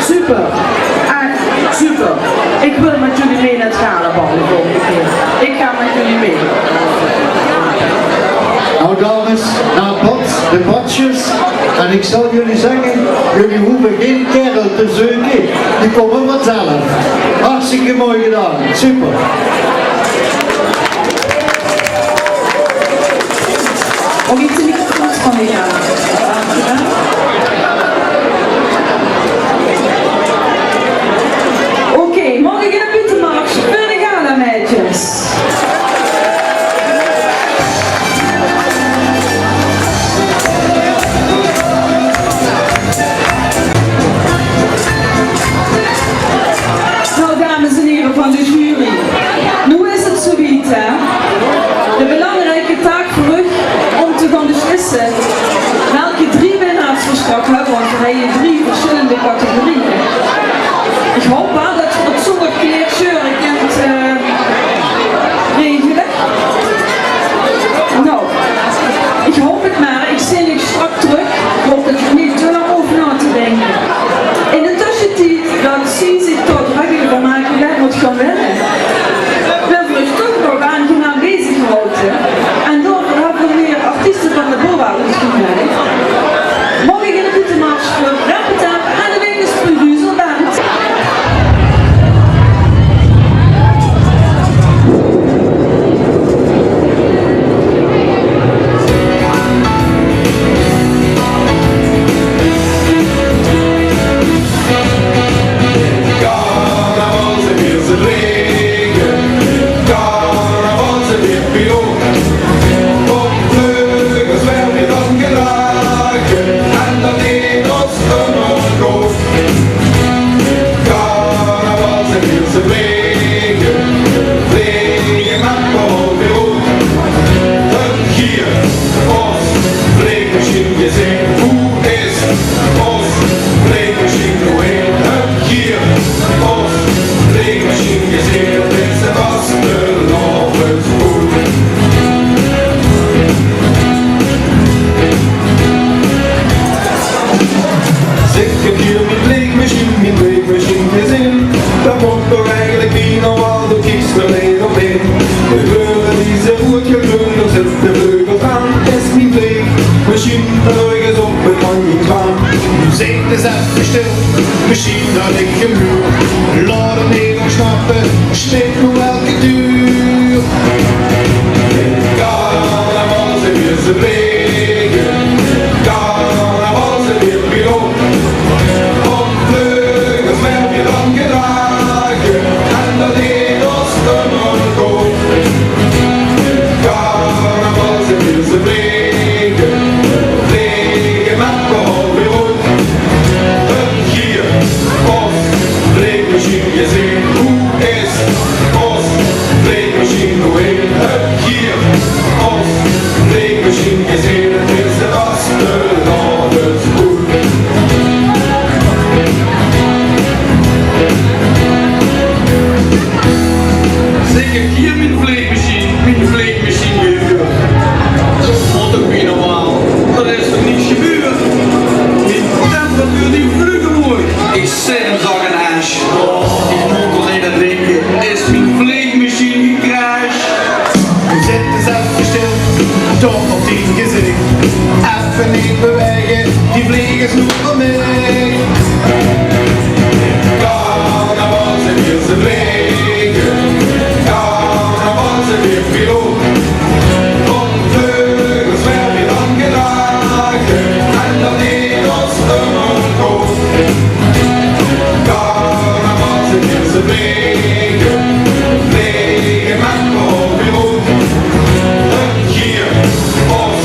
Super. Echt super. Ik wil met jullie mee naar het galabal de volgende keer. Ik ga met jullie mee. Nou, dames, naar bad, de badjes. En ik zal jullie zeggen, jullie hoeven geen kerel te zeuken. Die komen vanzelf. Hartstikke mooi gedaan. Super. Oké, maag ik 'ne buuttemars veur de galameidjes? Nou, dames en heren van de jury, noe is 't zoe wied, hè? De belangrijke taak veur uch om te gaon beslisse welke drie winnaars v'r straks höbbe, want v'r höbbe drie verschillende categorieë. Ich haop waal det v'r det zónger kleertje kènt, eh, regele. Nou, ich haop 't mer. Ich zeen uch straks trök. Ich haop det geer neet te lang hoof nao te dinke. In de tössetied det zie zich dao drök euver make wae mót gaon winne, wille v'r uch toch nog aangenaam bezig haoje. En daoveur höbbe v'r weer artieste van de BOA oetgeneudigd. Maag ich 'ne buuttemars veur Rep 't Tep en de Winges Peruzzelband? Carnaval, ze weer ze vlege. Carnaval, ze weer piloot. Op vleugels werp je dan gelage. En dan deed os ummer good. Carnaval, ze weer ze vlege. Vlege, maak maar al weer good. Höb geer os vleegmachien gezeen? Hoe is os vleegmachien? Hoe heet het hier? Os vleegmachien gezeen? Het is de vastelaovespoel. Zèk, ich höb hie mien vleegmachien, mien vleegmachien gezeen. Dao kump toch eigelik bienao waal de kiks neet op in. De kleure die ze roed gekleurd, dao zit de vleugel aan. Is mien vleegmachien örges op 't landingsplaan? Noe zit ins effe stil, machien, det ich geluur. Laot 'm eve snappe, sjteit noe elke duur. Carnaval, ze weer ze vlege. Carnaval, ze weer piloot. Op vleugels werp je dan gelage. En dan deed os ummer good. Carnaval, ze weer ze vlege. Vlege, maak maar al weer good. Höb geer os vleegmachien gezeen? Hoe is os vleegmachien? Hoe heet het hier? Os vleegmachien gezeen? Het is de vastelaovespoel. Zèk, ich höb hie mien vleegmachien, mien vleegmachien weer. Waat ein bienao waal. Dao is toch niks gebeurd? Mien temperatuur die vlug omhoeg. Ich zèt 'm zak in es. Ich mót allein dinke, is mien vleegmachien gecrashed? Zit ins effe stil, toch op dien gezich. Effe neet bewaege, die vleeg is noe van mich. Carnaval, ze weer ze vlege. Carnaval, ze weer piloot. Op vleugels werp je dan gelage. En dan deed os ummer good. Carnaval, ze weer ze vlege. Vlege, maak maar al weer good. Höb geer os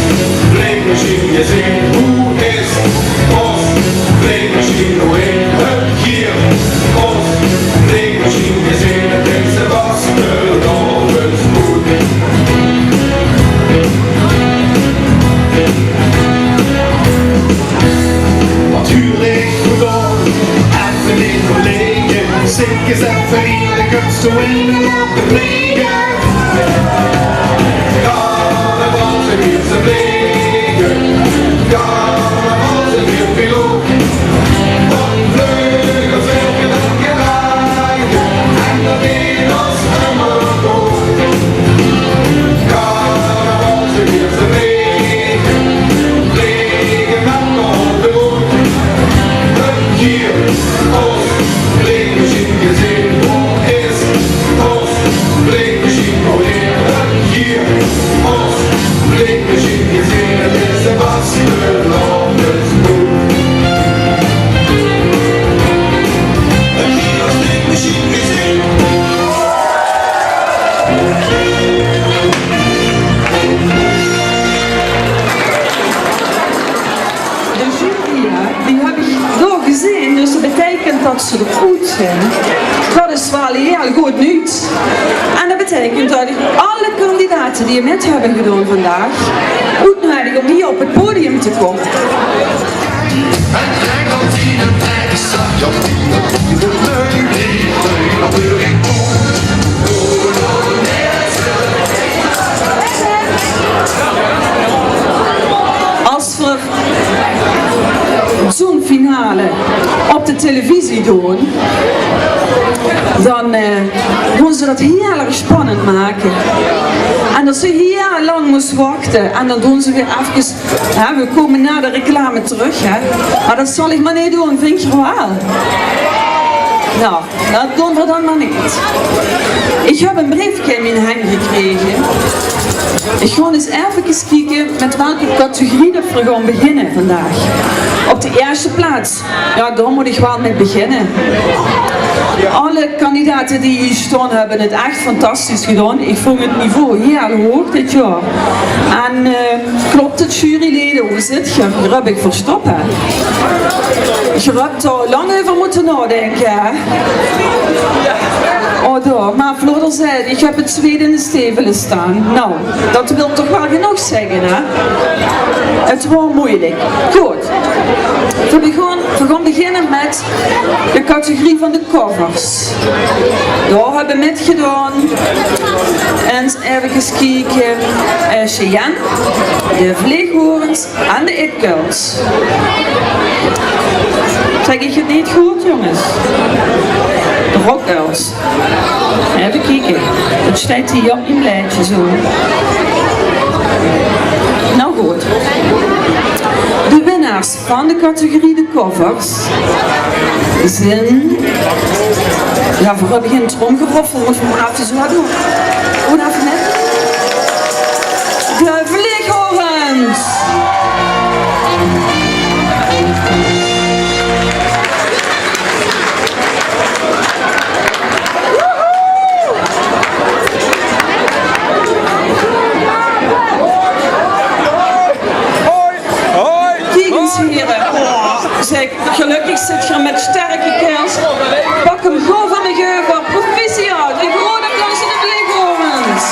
vleegmachien gezeen? Hoe is os vleegmachien? Hoe heet het hier? Os vleegmachien gezeen? Het is de vastelaovespoel. Waat huur ich vandaag? Effe neet verlege. Zèk ins effe eerlik, höbs doe in de lap geplege? Carnaval, ze weer ze vlege. Carnaval, ze weer piloot. De jury, hè, die höb ich dao gezeen, dus det beteikent det ze d'r good zeen. Det is waal hieël good nuuts. En det beteikent det ich alle kandidate die mit höbbe gedaon vandaag oetnuedig óm hie op 't podium te kómme. As v'r zoe'n finale op de televisie doon, dan, eh, doon ze det hieël erg spannend make. En det ze hieël lang mós wachte. En dan doon ze weer efkes, hè, we kómme nao de reclame trök, hè. Mer det zal ich mer neet doon, vinj geer waal? Noe, det doon v'r dan mer neet. Ich höb ein breefke in mien henj gekrege. Ich gaon ins efkes kieke mit welke categorie det v'r gaon beginne vandaag. Op de ierste plaats, jao, dao mót ich waal mit beginne. Alle kandidate die hie staon höbbe 't ech fantastisch gedaon. Ich vónj 't niveau hieël hoog dit jaor. En, eh, klop 't, juryleden? Wo zit geer? Geer höb uch verstop, hè? Geer höb dao lang euver mótte naodinke, hè? Oh, dao. Mer Floor zag: "Ich höb 't zweet in de stevele staon." Noe, det wilt toch waal genóg zègke, hè? 't Waor meujelik. Good. V'r beginne, v'r gaon beginne mit de categorie van de covers. Dao höbbe mitgedaon, ins efkes kieke, eh, Cheyenne, de Vleeghorens en de It Girls. Zèk ich 't neet good, jónges? De Rock Girls. Effe kieke. 't Steit hie op mien blaedje zoe. Noe good. De winnaars van de categorie de covers zeen, jao, v'r höbbe gein tromgeroffel, mótte v'r mer effe zoe doon. Doon effe mit. De Vleeghorens. Hoi! Kiek ins, hiere. Oh, zèk, gelökkig zit geer mit sterke kaerels. Pak 'm gaw van mich euver. Proficiat. Ein groot applaus veur de Vleeghorens.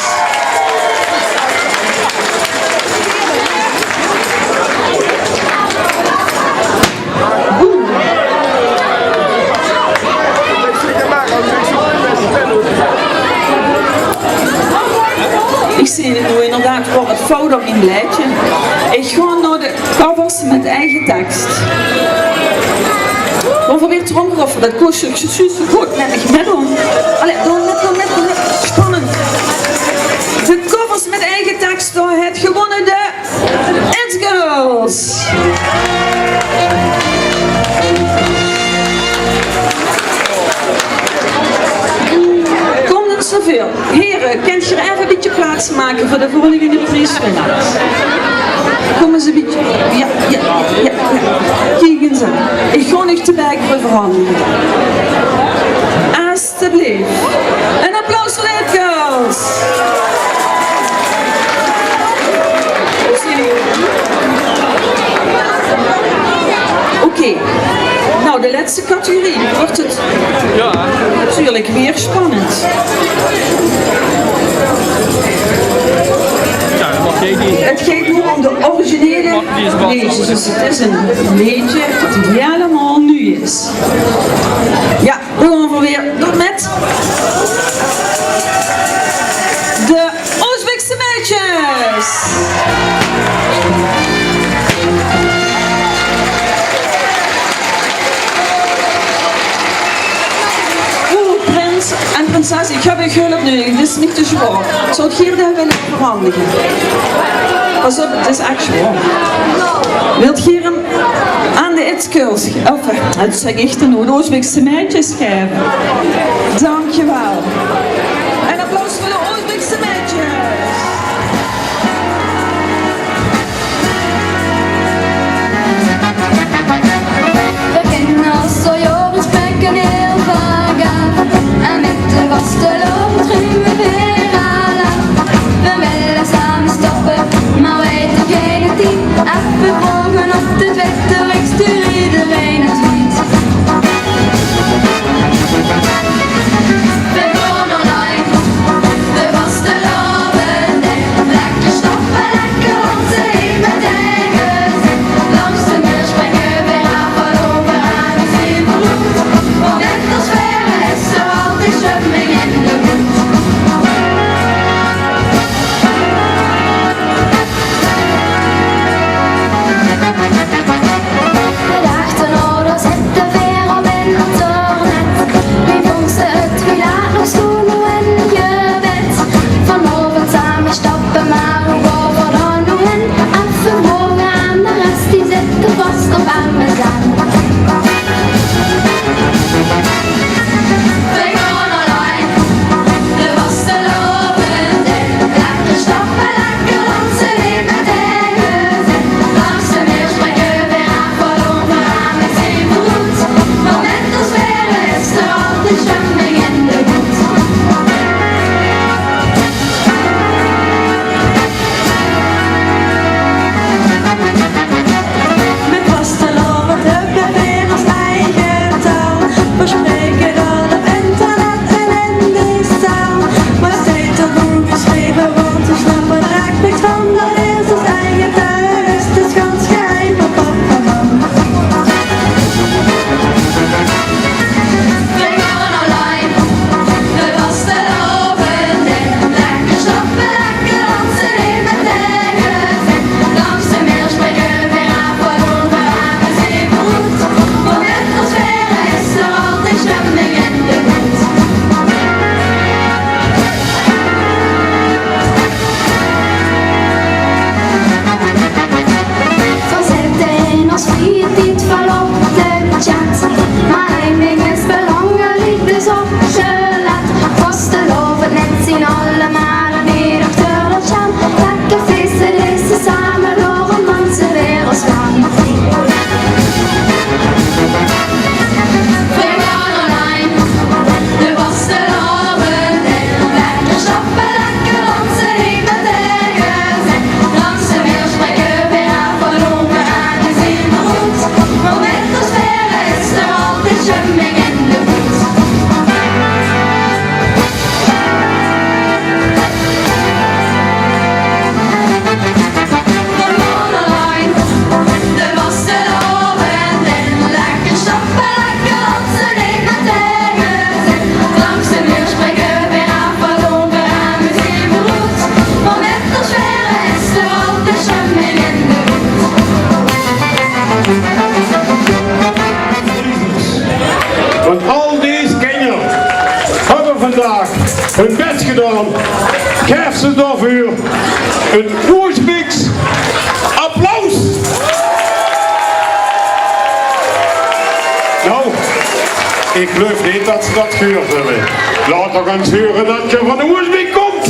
Ich zeen 't noe inderdaad waal get fout op mien blaedje. Ich gaon nao de covers mit eige teks. Gaon v'r weer tromgeroffel, det kós ich zjus zoe good mit, ich mit doon. Allee, doon mit, doon mit, doon mit. Spannend. De covers mit eige teks, dao haet gewónne de It Girls. Kóm ins nao veure. Hiere, kènt geer effe ein bietje plaats make veur de volgende prieswinnaars? Kóm ins ein bietje. Jao, jao, jao, jao. Kiek ins aan. Ich gaon neet te bèk euverhandige. Alsjeblieft. Ein applaus veur de It Girls. Oké. Noe, de lètste categorie. Wuuert 't natuurlik weer spannend. 't Geit noe óm de originele leedjes. Dus 't is ein leedje det hielemaol nuuj is. Jao. Doon v'r weer mit de Oostbeekse Meidjes. Oeh, prins en prinses, ich höb eur hulp nudig. Dit is neet te zwaor. Zólt geer det wille euverhandige? Pas op, 't is ech zwaor. Wilt geer 'm aan de It Girls, of, eh, det zèk ich dan noe, de Oostbeekse Meidjes gaeve? Dankjewel. Ein applaus veur de Oostbeekse Meidjes. Veer kinne ós al jaore spreke hieël vaak aaf. En mit de vastelaovend rumme veer al aaf. Veer wille same stappe, mer weite geine tied. Effe vraoge op de Twitter hun bès gedaon. Gaef ze daoveur ein Oesjbeeks applaus. Nou, ich geluif neet det ze det gehuurd höbbe. Laot toch ins hure det geer van de Oesjbeek kómp.